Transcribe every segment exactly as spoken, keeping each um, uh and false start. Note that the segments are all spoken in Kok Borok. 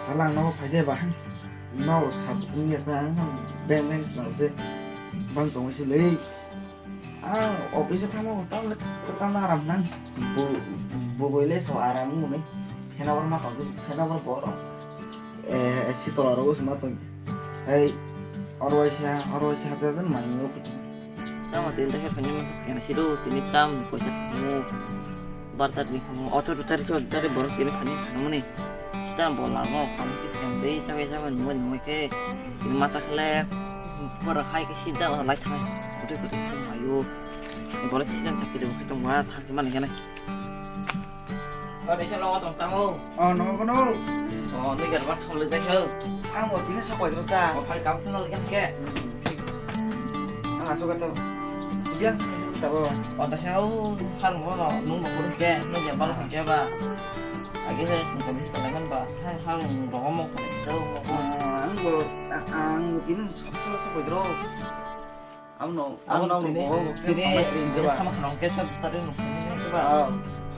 Halang no phaijai ba. No sab wngya ta beng beng no se bang tong se le. Ah, office tamo ta le ta na ram nang. Bu bu le so aram ngune. Hena bar ma ta hena bar bor. Eh, si tola ro se ma tong. Hey, oro waisa, oro waisa hajar dan mai no. Tamo tin ta khe phani ena sido tini tam ko ta mo. Barta ni mo auto to tari to tari borok tini phani phani mani. Tam bo la mo kam ki phani dei sabai sabai mo mo ke. Tini ma chakle. Borok hai ke sida lai thai. Kutu kutu thang ayo. Bole sida chakle mo ke tong ma thang mani gana. O, desa nogo tong tamo. O, nogo kono. O, nui jar bat hamle desa. Ang o tini sa koidro ta. O, phai kam sano lagi ke. Ang aso kata. Dia tabo. O, desa o, har mo no, nung mo kuru ke, nui jar bat ke ba. Agi he, nung kami sa lagan ba. Hai, hang, dogo mo ko, do mo ko. Ang go, ang tini sa sa koidro. Amo no, amo no, tini, tini, tini sama khana ke sa tari no, tini ba. Ah,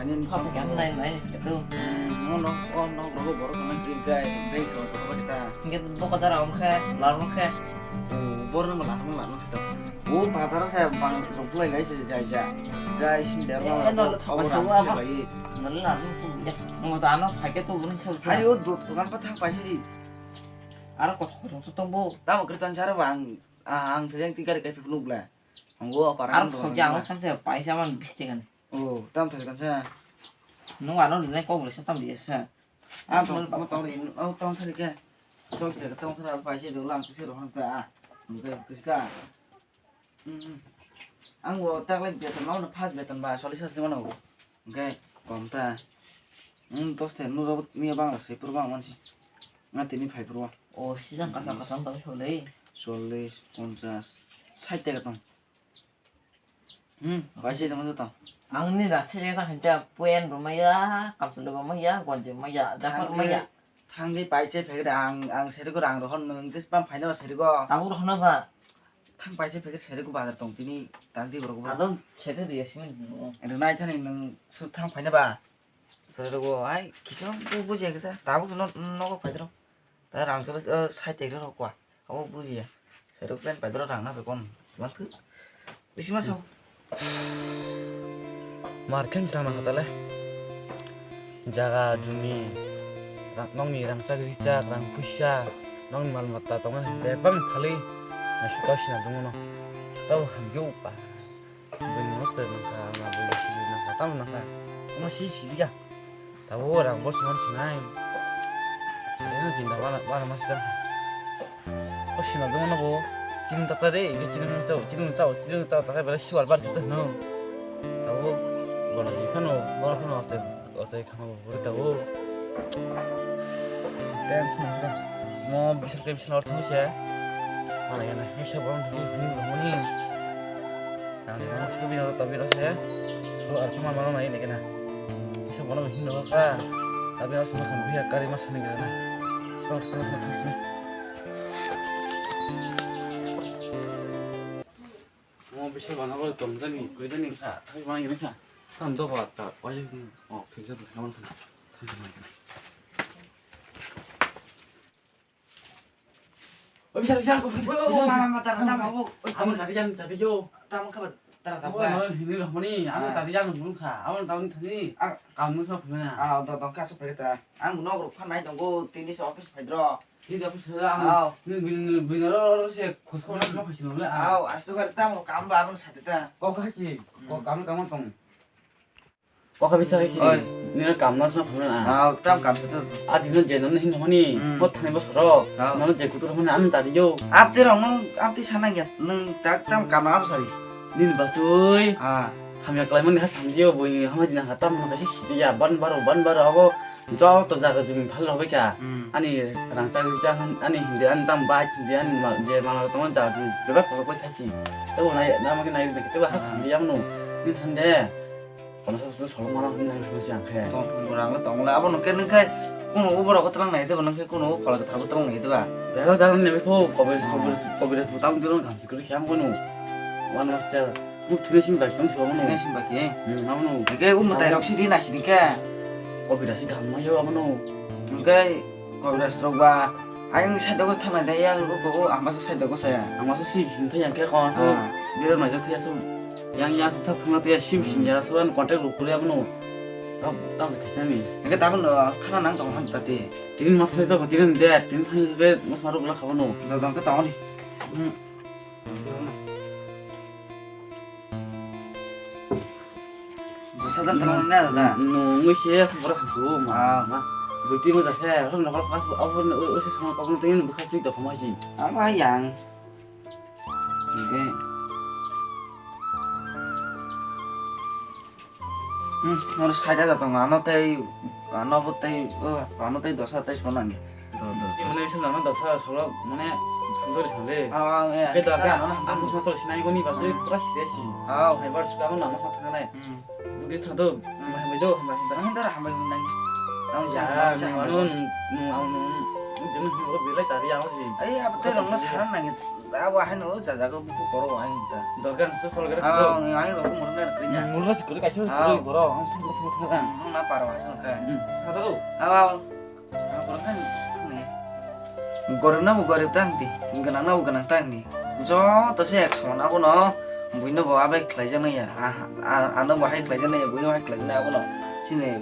ani pha pha kan nai nai, itu. Hmm, no, no, oh, no, rogo borok no, green guy, dai so, so, kita. Nge to ko dara om khe, lar om khe. Oh, bor no, lar no, lar no, kita. Oh, bazar sa bang, rok lai lai se, jai, jai. Jai, sin der, eh, no, no, no, thok, thok, thok, thok, thok. No, lar no, tu, ya. No, da no, phai ke to, gun, thok, thok. Ayo, do, dokan pa thang, pa si di. Aro kot, kot, kot, tong bo. Tamo kre chan chara bang. Ah, ang thajang ti gari kai phunuk bla. Ang go parang. Ar thok ya, ang sanse paisa man bisti kan. Oh, tam thajang sa. Nung ano nai kok bla sa tam dia sa. Ah, tong, tong, tong, tong, tong thari ke. Tong thari ke, tong thari paisa do lang kisi rohon ta. Ang ke kisi ka. Hmm. Ang bo taklai beton ma no first beton ba solis solis mano. Hingke kom ta. Hmm, dos ten no robot mi bang la sai pur bang mansi. Nga tini phai pur. O, sijang kasa kasa tong sole. Solis, ponchas, sait taka tong. Hmm, bai sait taka tong. Ang ni rak sait taka hincha puen bo maya, kapsul bo maya, gonje maya, dakar maya. Thangdi pai se phegre ang, ang seriko rang rohon nung je pam phaina ba seriko. Tabuk rohon ba. Thang paisa packet seri ko bazar tong tini tang di borok bo. Ado seri di asini. Ado nai thani nung su thang paina ba. Seri ko ai kisa bu bu je kisa tabuk no no ko paidro. Ta rang sala sai te ro kwa. Abo bu je. Seri ko pen paidro rang na be kon. Mang thu. Bisi ma sao. Mar khe wng tang nang kha tale. Jaga, jumi, rang, nokni rangchak, richak, rang puisa, nokni mal mata tongo bebak khali naisik tau sina dungmano. Tau hamjak ba. Bini nosto nang kha, ma bini sili nang kha, tamo nang kha. Omo si sili ya. Tabuk rang bo songman sinai. Eno jinda wana, wana ma sijak kha. O sina dungmano bo chini tata de, ini chini mung chao, chini mung chao, chini mung chao, tata bela siwal bar kita no. Abo bono ni khano, bono khano ate, ate khano bo buri tabo. Tension nang kha. Mo bisa tension or thung se. Mana yana, bisa bono thung ni, thung ni. Ang ni mano subi no tabi ro se. Subi ar kuma mano nai ni kena. Bisa bono hin no ka. Tabi ro suma kan biya kari mas ni kena. Subi subi subi subi. Mo bisa bono ko tong jani, koi jani ka. Thai ma ni ka. Kan do ba ta. Wajib ni. Oh, kinsa tu kawan kan. Thai ma ni kena. Oi, bisa, bisa, aku. Oi, oi, oi, mama, mama, tara, tara, mama, oi. Amo jadi yang jadi yo. Tamo khabar, tara, tamo. Oi, mama, hini roh mani, amo jadi yang nungkha, amo tahun tadi. Ah. Kamu sama gimana? Ah, udah, udah, kasih pergi ta. Ang nok rok phan nai tongo, tini se office phai dro. Ini office phai dro, ang. Aw. Ini bin, bin, bin, ro, ro, se, khos, khos, ma phai sino le, ah. Aw, asu gari tamo kam ba, amo sate ta. Kok kasi, kok kam, kam tong. Oka bisa kaisi. Oi. Nini kam na sma phungan a. Ah, tam kam sa tu. A dino je nono hin honi. Hmm. Hot thani bosoro. Ah. Nono je kutur honi am jadi yo. Ap je rong nung ap ti sana ya. Nung tak tam kam na ap sari. Nini basui. Ah. Hamya klai mani ha samdi yo bui hama dina ha tam na kaisi sidi ya ban baro ban baro abo. Joto jaga jumi phal rok bai ka. Hmm. Ani rangchak rijak ani hindi ani tam bai hindi ani ma-, je mala tongo jaga jumi bebak kosok bai khaisi. Tebo nai nama ke nai tebo ha samdi ya mano. Ni thande. Kono sa sa solo mano hwnwi nang thangsi ang khe. Tong, rang le tong le, abo nung khe nung khe kuno o borok o twlang nai teba, nung khe kuno o phola kwthar bo twlang nai teba. Bero jaga ni bikho, kobres, kobres, kobres bo tam dirong thang sikuri khe ang kono. One master, nuk thune sim bai tong so mano. Thune sim bai khe? Hmm, mano. Hingke o mwtai rok si di na si di khe. Kobres si dham ma yo mano. Hingke Congress rok ba ayang side o thangna de yang go go ang masa side o saya. Ang masa si sin thai yang ke kon so Ah. Biro na jok ya so. Yang ya so thak thang ya sim sin ya so an contact rok kuri abono. Tam tam se kisa mi. Yang ke tabun no khana nang tong han tate. Tin mas thai to tin de tin thai be mas maru bla khabano. Da dang ke tawani. Hmm. Dosa dan tolong na da. No ngui se sa bora khasu ma. Ah. Ma. Buti mo da se ro na khasu au ne o se sama ko tin bu khasu da khama si. Ama yang. Oke. Hmm, nor saida da tongo, ano tei, ano bo tei, o, ano tei dosa tei sona nge. Do, do, do. Mane se nana dosa solo, mane, sandori sande. Ah, ah, ya. Ke dosa ano, ano sa to sinai goni ba, je pura side si. Ah. Hai bar suka ano nama sa thang nai. Hmm. Budi thado, hambai, hambai do, hambai, hambai. Ang dara hambai nang. Ang Ya, jang, ang jang, ano, hambai. Nung, nung, ang, nung, nung, jenuh, nung, bilai tadi, ano si. Ai, apa tei rong na saran nang. Abo haino o jajago buku koro o haino ta. Dorkar hwnkhe sol gere Ah, thangdo. Ang, ang rokho murna rwkriya. Murna sikori kaisa Ah. Sikori boro. Ang thangbo thangbo thangkha. Ang na paro hasa kha. Hmm. Thangdo. Abo, abo. Ang korokha ni. Gorib na bo gorib tang di. Gwnang na bo gwnang tang di. Joto se ek soman abono. Buino bo abai khlaijaknai ya. Ah, ah, ano bo hai khlaijaknai ya. Buino hai khlaijaknai abono. Chini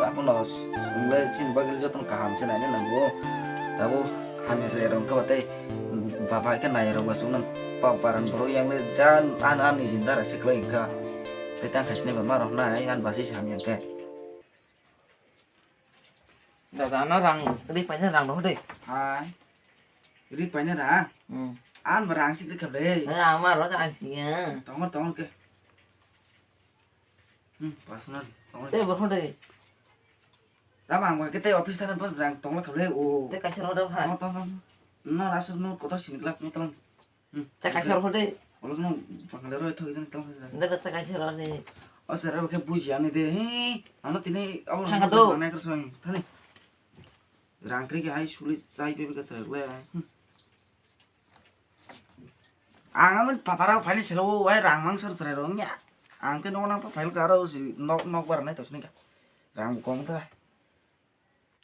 abono sungle chini bagwi jotono kaham se naina nango. Abo hamya se erong kha tei. Baba khe nai rok ba chwngno pa paran borok yang le ja an an ni jinda ra se kwlai kha. Tei tang khaisni ba ma rok nai an basi se hamya khe. Dada, ano rang, ri paina rang rok de. Hai. Ri paina rang? Hmm. An ba rang sik ri kha le. Eh, ama rok rang sik ya. Tongor, tongor khe. Hmm, personal. Tongor. Tei borok de. Tamo ang ba khe tei office thana phano jang tongla kha le o. Tei kaisa rok de ha. Tong, tong, tong. No, aswk no kotor sini glak no tong. Hmm. Tei kaisa rw de. Olok no Bangalore rw thok jani tong. Nda tei kaisa rw de. O sir, abo khe buji ani de. He, ano tini abo Thang do. Nang nai kar soi. Thani. Rang kri ke hai suli chai pe ka sir le. Hmm. Ang amin papara phai selo ai rang mang sar chrai rong ya. Ang ke nong nang pa phai ka ro si nok nok bar nai to sini ka. Rang kong ta.